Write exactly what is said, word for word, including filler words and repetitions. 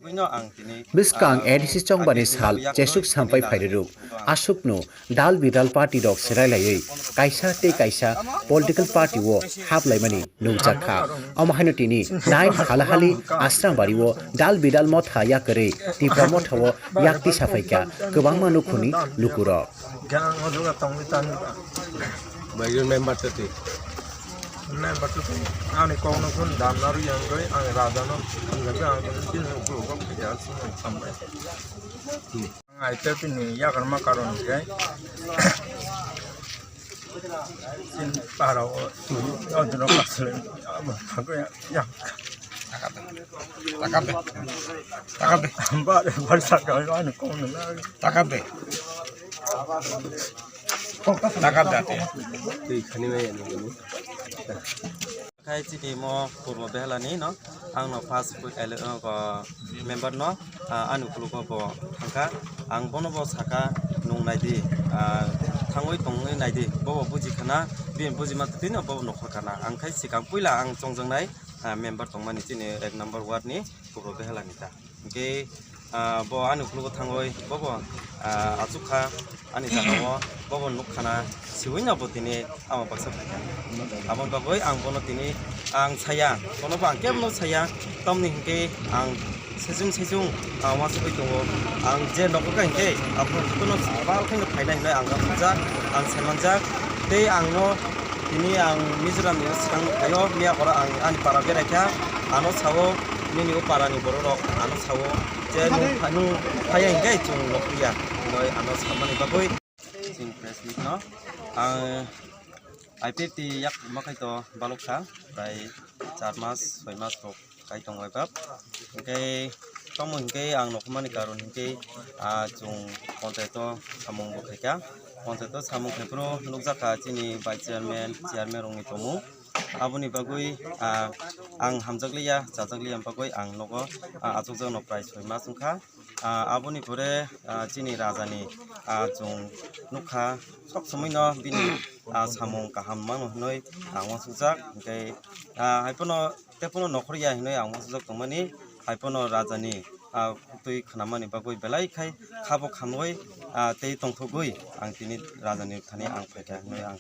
Buskang A D C chongbani sal jesuk sampai phairwrwk. Aswkno dal bidal party rok swrai laiwi kaisa tei kaisa political party o haplaimani nukjakha. Omo haino tini nine Halahali Asrambari o dal bidal motha yakarwi Tipra Motha o yak tisa phaikha kwbangma nukhungni lukurok. Member tei member tei ani kokno phun damna rwi ang rwi ang raja no ang rwi ang bini ukulok khe ang sambai. Ang aita bini yakarma karon khe sin para o odino kasle abo thangwi ya. Takap de. Takap de. Takap de. Bar bar sakha ani kokno na. Takap de. Takap de ate. Twi khani mai ani. Khai chini mo purbo behelani no, ang no first pui ele, uh, ko member no, ah, ani ukulok o bo thangkha, ang bono bo saka nung naidi, ah, thangwi tongwi naidi, bo bo buji khana, bini buji ma twi no bo bo nokha khana, ang khai sikang puila ang chongjaknai, ah, member tongmani chini ek number ward ni purbo behelani ta. Hingke, ah, bo ani ukulok o thangwi bobo, ah, achukha ani jagao, bobo nukkhana siwi no bo tini ama baksa phaikha. Aboni bagwi ang bono tini ang saya, bono bo ang kebono saya, tamni hingke ang sejung sejung ang uansugwi tongo. Ang je nokokha hingke aphuru jotono bal kheno phainai hinwi ang uansukjak, ang saimanjak. Tei ang no tini ang Mizoram ni swkang phaio, miya horo ang ani para beraikha, ano sao. Nini o para ni borok rok ano sao je nung pha-, nung phaiya hingke chwng nukliya hinwi ano samani bagwi. Chwng press meet no ang I P F T yak makhai to balok kha, prai char mas, soi mas rok kai tong bai bab. Hingke tamo hingke ang nokmani karon hingke, ah, chwng ponchayat o samung bo khaikha. Ponchayat o samung khai phuru nukjakha chini vice chairman, chairman rokni tongmung. Aboni bagwi, ah, ang hamjakliya, chajakliya bagwi ang nogo, ah, achukjakno prai soi mas wngkha. Ah, aboni pore, ah, chini rajani, ah, chwng nukha, sok somoino bini, ah, samung kaham mano hinwi ang uansukjak. Hingke, ah, haiphano tei phano nokhorya hinwi ang uansukjak tongmani, haiphano rajani, ah, twi khnamani bagwi belai khai khabo khamwi, ah, tei tongthogwi ang tini rajani thani ang phaikha hinwi ang